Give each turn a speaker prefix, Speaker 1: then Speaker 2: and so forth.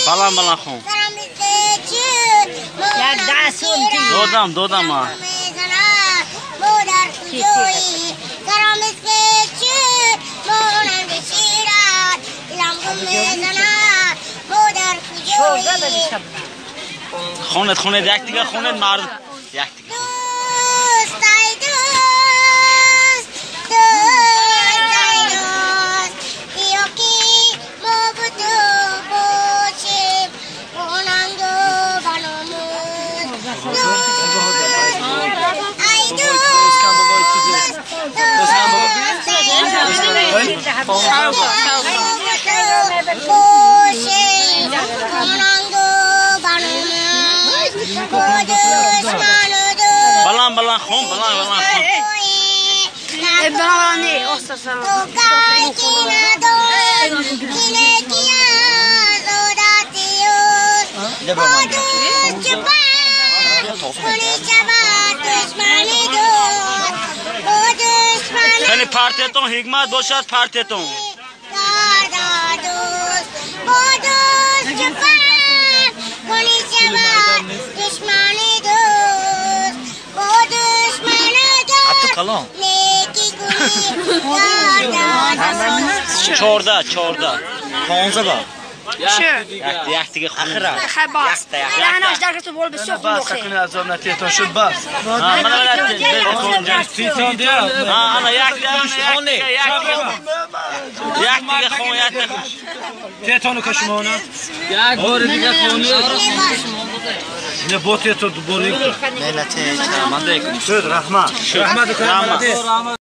Speaker 1: Балан балан хон. Додам, додам ма. Хонед, хонед, як дига хонед мард. Як дига. Балан балан хон, балан балан хон. Хеле партиятон ҳикмат бошад партиятон. Калон. 14, 14. 15 ба. Як дига хон.
Speaker 2: Яна ждар ту бол бисёр хуб.
Speaker 3: Бас кунед азоб натиятон шуд бас.
Speaker 1: Ана як хоне. Як дига хон, як дига.
Speaker 3: Тетону кашмона.
Speaker 4: Як бор дига хоне.
Speaker 3: Не бо тето дубора.
Speaker 1: Не, не, те, манда
Speaker 3: Шуд, раҳмат. Раҳмат,
Speaker 1: Раҳмат.